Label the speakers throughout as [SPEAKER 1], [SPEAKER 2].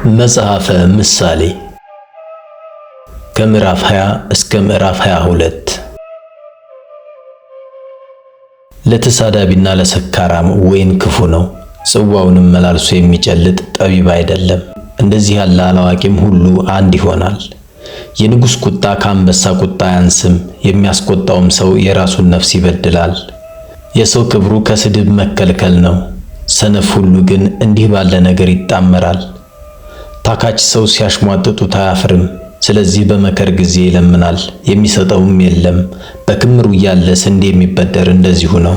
[SPEAKER 1] መጽሐፈ ምሳሌ ከምዕራፍ 20 እስከ ምዕራፍ 22። ለተሳዳቢና ለሰካራም ወይን ክፉ ነው፣ ጽዋውንም መላልሶ የሚጨልጥ ጠቢብ አይደለም። እንደዚህ ያለ አላዋቂም ሁሉ አንድ ይሆናል። የንጉሥ ቁጣ ከአንበሳ ቁጣ አያንስም፣ የሚያስቆጣውም ሰው የራሱን ነፍስ ይበድላል። የሰው ክብሩ ከስድብ መከልከል ነው፣ ሰነፍ ሁሉ ግን እንዲህ ባለ ነገር ይጣመራል። ታካች ሰው ሲያሽሟጥጡት አያፍርም። ስለዚህ በመከር ጊዜ ይለምናል፣ የሚሰጠውም የለም። በክምሩ እያለ ስንዴ የሚበደር እንደዚሁ ነው።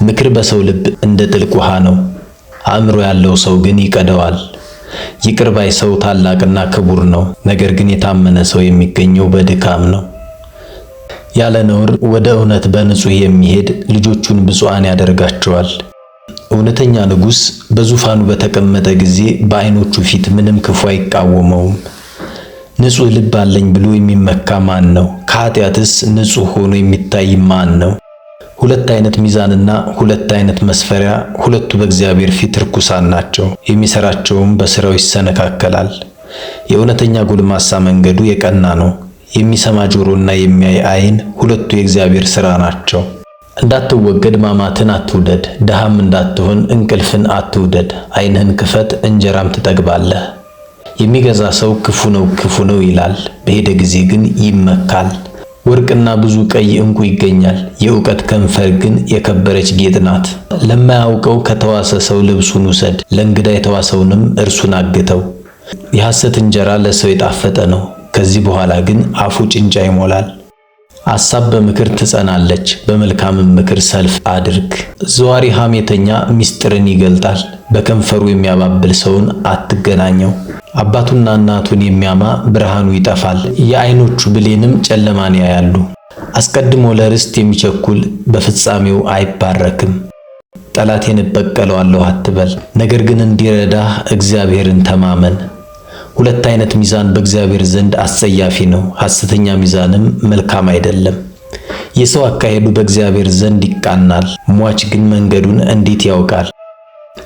[SPEAKER 1] ምክር በሰው ልብ እንደ ጥልቅ ውሃ ነው፣ አእምሮ ያለው ሰው ግን ይቀደዋል። ይቅር ባይ ሰው ታላቅና ክቡር ነው፣ ነገር ግን የታመነ ሰው የሚገኘው በድካም ነው። ያለ ነውር ወደ እውነት በንጹሕ የሚሄድ ልጆቹን ብፁዓን ያደርጋቸዋል። እውነተኛ ንጉሥ በዙፋኑ በተቀመጠ ጊዜ በዓይኖቹ ፊት ምንም ክፉ አይቃወመውም። ንጹሕ ልብ አለኝ ብሎ የሚመካ ማን ነው? ከኃጢአትስ ንጹሕ ሆኖ የሚታይ ማን ነው? ሁለት አይነት ሚዛንና ሁለት አይነት መስፈሪያ፣ ሁለቱ በእግዚአብሔር ፊት ርኩሳን ናቸው። የሚሰራቸውም በሥራው ይሰነካከላል። የእውነተኛ ጎልማሳ መንገዱ የቀና ነው። የሚሰማ ጆሮና የሚያይ ዓይን ሁለቱ የእግዚአብሔር ሥራ ናቸው። እንዳትወገድ ማማትን አትውደድ፣ ድሃም እንዳትሆን እንቅልፍን አትውደድ። ዓይንህን ክፈት እንጀራም ትጠግባለህ። የሚገዛ ሰው ክፉ ነው ክፉ ነው ይላል፣ በሄደ ጊዜ ግን ይመካል። ወርቅና ብዙ ቀይ ዕንቁ ይገኛል፣ የእውቀት ከንፈር ግን የከበረች ጌጥ ናት። ለማያውቀው ከተዋሰ ሰው ልብሱን ውሰድ፣ ለእንግዳ የተዋሰውንም እርሱን አግተው። የሐሰት እንጀራ ለሰው የጣፈጠ ነው፣ ከዚህ በኋላ ግን አፉ ጭንጫ ይሞላል። አሳብ በምክር ትጸናለች፣ በመልካምም ምክር ሰልፍ አድርግ። ዘዋሪ ሐሜተኛ ምስጢርን ይገልጣል፣ በከንፈሩ የሚያባብል ሰውን አትገናኘው። አባቱና እናቱን የሚያማ ብርሃኑ ይጠፋል፣ የዓይኖቹ ብሌንም ጨለማን ያያሉ። አስቀድሞ ለርስት የሚቸኩል በፍጻሜው አይባረክም። ጠላቴን እበቀለዋለሁ አትበል፣ ነገር ግን እንዲረዳህ እግዚአብሔርን ተማመን። ሁለት አይነት ሚዛን በእግዚአብሔር ዘንድ አስጸያፊ ነው፣ ሐሰተኛ ሚዛንም መልካም አይደለም። የሰው አካሄዱ በእግዚአብሔር ዘንድ ይቃናል፣ ሟች ግን መንገዱን እንዴት ያውቃል?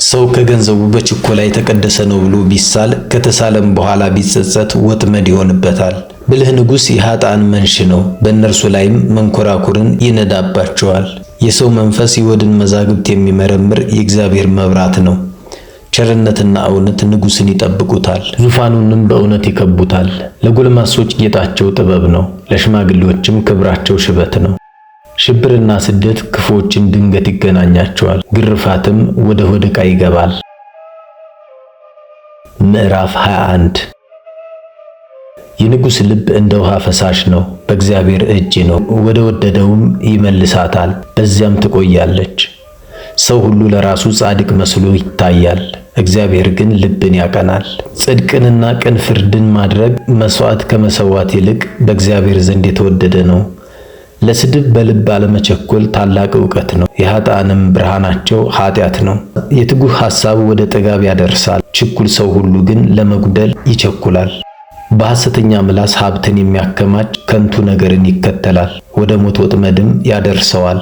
[SPEAKER 1] ሰው ከገንዘቡ በችኮላ የተቀደሰ ነው ብሎ ቢሳል፣ ከተሳለም በኋላ ቢጸጸት ወጥመድ ይሆንበታል። ብልህ ንጉሥ የኃጥአን መንሽ ነው፣ በእነርሱ ላይም መንኮራኩርን ይነዳባቸዋል። የሰው መንፈስ የሆድን መዛግብት የሚመረምር የእግዚአብሔር መብራት ነው። ቸርነትና እውነት ንጉሥን ይጠብቁታል፣ ዙፋኑንም በእውነት ይከቡታል። ለጎልማሶች ጌጣቸው ጥበብ ነው፣ ለሽማግሌዎችም ክብራቸው ሽበት ነው። ሽብርና ስደት ክፉዎችን ድንገት ይገናኛቸዋል፣ ግርፋትም ወደ ሆድ ዕቃ ይገባል። ምዕራፍ 21። የንጉሥ ልብ እንደ ውሃ ፈሳሽ ነው፣ በእግዚአብሔር እጅ ነው፣ ወደ ወደደውም ይመልሳታል፣ በዚያም ትቆያለች። ሰው ሁሉ ለራሱ ጻድቅ መስሎ ይታያል፣ እግዚአብሔር ግን ልብን ያቀናል። ጽድቅንና ቅን ፍርድን ማድረግ መሥዋዕት ከመሰዋት ይልቅ በእግዚአብሔር ዘንድ የተወደደ ነው። ለስድብ በልብ አለመቸኮል ታላቅ ዕውቀት ነው፣ የኃጥአንም ብርሃናቸው ኃጢአት ነው። የትጉህ ሐሳብ ወደ ጥጋብ ያደርሳል፣ ችኩል ሰው ሁሉ ግን ለመጉደል ይቸኩላል። በሐሰተኛ ምላስ ሀብትን የሚያከማች ከንቱ ነገርን ይከተላል፣ ወደ ሞት ወጥመድም ያደርሰዋል።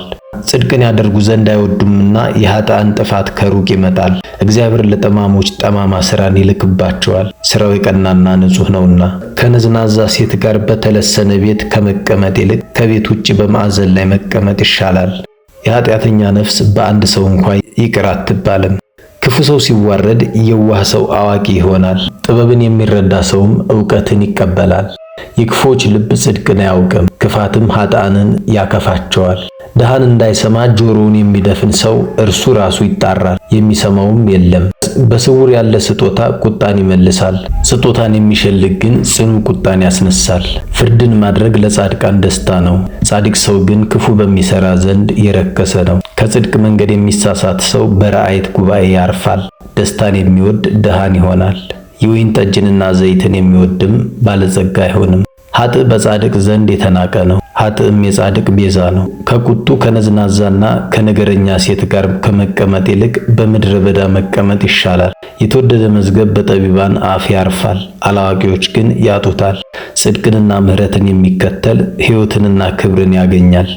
[SPEAKER 1] ጽድቅን ያደርጉ ዘንድ አይወዱምና የኃጥአን ጥፋት ከሩቅ ይመጣል። እግዚአብሔር ለጠማሞች ጠማማ ሥራን ይልክባቸዋል፣ ሥራው የቀናና ንጹሕ ነውና። ከነዝናዛ ሴት ጋር በተለሰነ ቤት ከመቀመጥ ይልቅ ከቤት ውጭ በማዕዘን ላይ መቀመጥ ይሻላል። የኃጢአተኛ ነፍስ በአንድ ሰው እንኳ ይቅር አትባልም። ክፉ ሰው ሲዋረድ የዋህ ሰው አዋቂ ይሆናል፣ ጥበብን የሚረዳ ሰውም ዕውቀትን ይቀበላል። የክፉዎች ልብ ጽድቅን አያውቅም፣ ክፋትም ኃጥአንን ያከፋቸዋል። ድሃን እንዳይሰማ ጆሮውን የሚደፍን ሰው እርሱ ራሱ ይጣራል፣ የሚሰማውም የለም። በስውር ያለ ስጦታ ቁጣን ይመልሳል፣ ስጦታን የሚሸልግ ግን ጽኑ ቁጣን ያስነሳል። ፍርድን ማድረግ ለጻድቃን ደስታ ነው፣ ጻድቅ ሰው ግን ክፉ በሚሰራ ዘንድ የረከሰ ነው። ከጽድቅ መንገድ የሚሳሳት ሰው በረዓይት ጉባኤ ያርፋል። ደስታን የሚወድ ድሃን ይሆናል፣ የወይን ጠጅንና ዘይትን የሚወድም ባለጸጋ አይሆንም። ኃጥእ በጻድቅ ዘንድ የተናቀ ነው፣ ኃጥእም የጻድቅ ቤዛ ነው። ከቁጡ ከነዝናዛና ከነገረኛ ሴት ጋር ከመቀመጥ ይልቅ በምድረ በዳ መቀመጥ ይሻላል። የተወደደ መዝገብ በጠቢባን አፍ ያርፋል፣ አላዋቂዎች ግን ያጡታል። ጽድቅንና ምሕረትን የሚከተል ሕይወትንና ክብርን ያገኛል።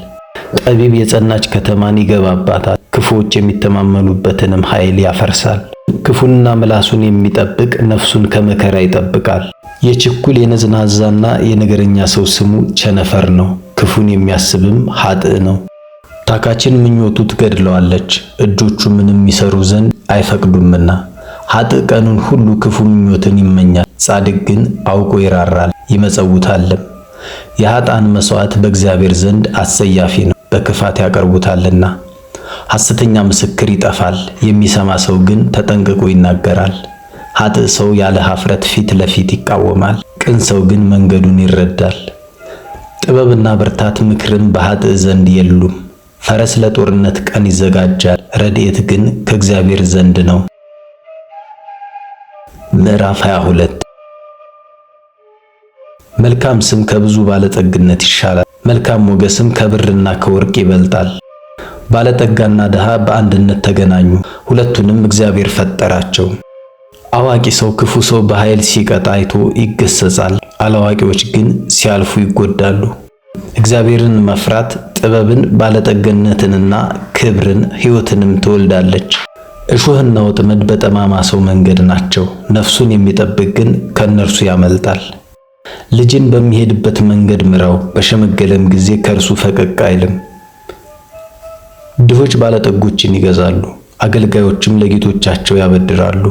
[SPEAKER 1] ጠቢብ የጸናች ከተማን ይገባባታል፣ ክፉዎች የሚተማመኑበትንም ኃይል ያፈርሳል። ክፉንና ምላሱን የሚጠብቅ ነፍሱን ከመከራ ይጠብቃል። የችኩል የነዝናዛና የነገረኛ ሰው ስሙ ቸነፈር ነው፣ ክፉን የሚያስብም ኃጥእ ነው። ታካችን ምኞቱ ትገድለዋለች፣ እጆቹ ምንም ይሰሩ ዘንድ አይፈቅዱምና። ኃጥእ ቀኑን ሁሉ ክፉ ምኞትን ይመኛል፣ ጻድቅ ግን አውቆ ይራራል ይመጸውታልም። የኃጥአን መሥዋዕት በእግዚአብሔር ዘንድ አስጸያፊ ነው፣ በክፋት ያቀርቡታልና። ሐሰተኛ ምስክር ይጠፋል፣ የሚሰማ ሰው ግን ተጠንቅቆ ይናገራል። ኃጥእ ሰው ያለ ኀፍረት ፊት ለፊት ይቃወማል፣ ቅን ሰው ግን መንገዱን ይረዳል። ጥበብና ብርታት ምክርም በኃጥእ ዘንድ የሉም። ፈረስ ለጦርነት ቀን ይዘጋጃል፣ ረድኤት ግን ከእግዚአብሔር ዘንድ ነው። ምዕራፍ 22። መልካም ስም ከብዙ ባለጠግነት ይሻላል፣ መልካም ሞገስም ከብርና ከወርቅ ይበልጣል። ባለጠጋና ድሃ በአንድነት ተገናኙ፣ ሁለቱንም እግዚአብሔር ፈጠራቸው። አዋቂ ሰው ክፉ ሰው በኃይል ሲቀጣ አይቶ ይገሰጻል፣ አላዋቂዎች ግን ሲያልፉ ይጎዳሉ። እግዚአብሔርን መፍራት ጥበብን ባለጠግነትንና ክብርን ሕይወትንም ትወልዳለች። እሾህና ወጥመድ በጠማማ ሰው መንገድ ናቸው፣ ነፍሱን የሚጠብቅ ግን ከእነርሱ ያመልጣል። ልጅን በሚሄድበት መንገድ ምራው፣ በሸመገለም ጊዜ ከእርሱ ፈቀቅ አይልም። ድሆች ባለጠጎችን ይገዛሉ፣ አገልጋዮችም ለጌቶቻቸው ያበድራሉ።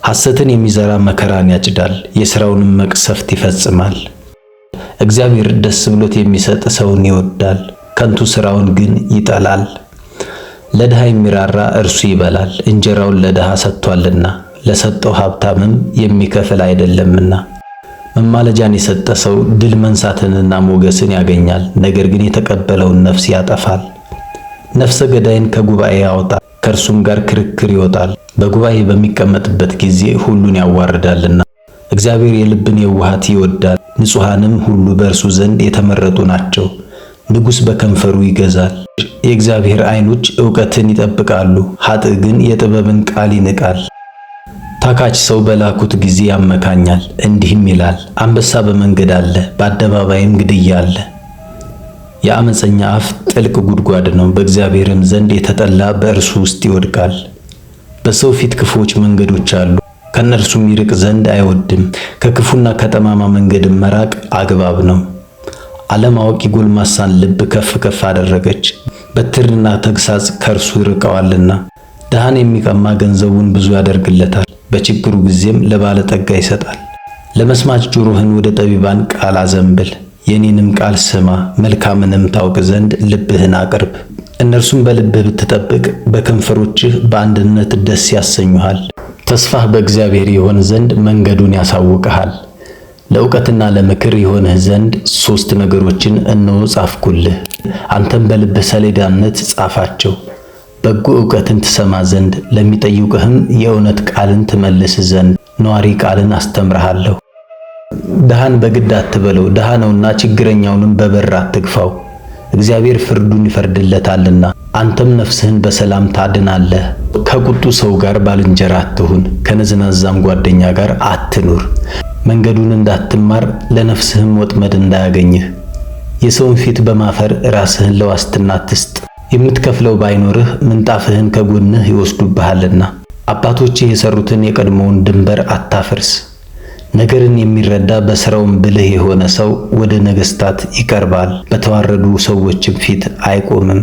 [SPEAKER 1] ሐሰትን የሚዘራ መከራን ያጭዳል፣ የሥራውንም መቅሰፍት ይፈጽማል። እግዚአብሔር ደስ ብሎት የሚሰጥ ሰውን ይወዳል፣ ከንቱ ሥራውን ግን ይጠላል። ለድሃ የሚራራ እርሱ ይበላል፣ እንጀራውን ለድሃ ሰጥቷልና፣ ለሰጠው ሀብታምም የሚከፍል አይደለምና። መማለጃን የሰጠ ሰው ድል መንሳትንና ሞገስን ያገኛል፣ ነገር ግን የተቀበለውን ነፍስ ያጠፋል። ነፍሰ ገዳይን ከጉባኤ ያወጣል፣ ከእርሱም ጋር ክርክር ይወጣል። በጉባኤ በሚቀመጥበት ጊዜ ሁሉን ያዋርዳልና። እግዚአብሔር የልብን የዋሃት ይወዳል፣ ንጹሐንም ሁሉ በእርሱ ዘንድ የተመረጡ ናቸው። ንጉሥ በከንፈሩ ይገዛል። የእግዚአብሔር ዓይኖች ዕውቀትን ይጠብቃሉ፣ ኃጥእ ግን የጥበብን ቃል ይንቃል። ታካች ሰው በላኩት ጊዜ ያመካኛል፣ እንዲህም ይላል፦ አንበሳ በመንገድ አለ፣ በአደባባይም ግድያ አለ። የአመፀኛ አፍ ጥልቅ ጉድጓድ ነው፣ በእግዚአብሔርም ዘንድ የተጠላ በእርሱ ውስጥ ይወድቃል። በሰው ፊት ክፉዎች መንገዶች አሉ፣ ከእነርሱም ይርቅ ዘንድ አይወድም። ከክፉና ከጠማማ መንገድም መራቅ አግባብ ነው። አለማወቅ የጎልማሳን ልብ ከፍ ከፍ አደረገች፣ በትርና ተግሳጽ ከእርሱ ይርቀዋልና። ድሃን የሚቀማ ገንዘቡን ብዙ ያደርግለታል፣ በችግሩ ጊዜም ለባለጠጋ ይሰጣል። ለመስማት ጆሮህን ወደ ጠቢባን ቃል አዘንብል፣ የኔንም ቃል ስማ፣ መልካምንም ታውቅ ዘንድ ልብህን አቅርብ። እነርሱም በልብህ ብትጠብቅ በከንፈሮችህ በአንድነት ደስ ያሰኙሃል። ተስፋህ በእግዚአብሔር ይሆን ዘንድ መንገዱን ያሳውቅሃል። ለእውቀትና ለምክር የሆንህ ዘንድ ሦስት ነገሮችን እነሆ ጻፍኩልህ፣ አንተም በልብህ ሰሌዳነት ጻፋቸው። በጎ እውቀትን ትሰማ ዘንድ ለሚጠይቅህም የእውነት ቃልን ትመልስ ዘንድ ነዋሪ ቃልን አስተምርሃለሁ። ድሃን በግድ አትበለው፣ ድሃ ነውና፣ ችግረኛውንም በበር አትግፋው። እግዚአብሔር ፍርዱን ይፈርድለታልና አንተም ነፍስህን በሰላም ታድናለህ። ከቁጡ ሰው ጋር ባልንጀራ አትሁን፣ ከነዝናዛም ጓደኛ ጋር አትኑር። መንገዱን እንዳትማር ለነፍስህም ወጥመድ እንዳያገኝህ። የሰውን ፊት በማፈር ራስህን ለዋስትና አትስጥ። የምትከፍለው ባይኖርህ ምንጣፍህን ከጎንህ ይወስዱብሃልና። አባቶችህ የሰሩትን የቀድሞውን ድንበር አታፍርስ። ነገርን የሚረዳ በሥራውም ብልህ የሆነ ሰው ወደ ነገሥታት ይቀርባል፣ በተዋረዱ ሰዎችም ፊት አይቆምም።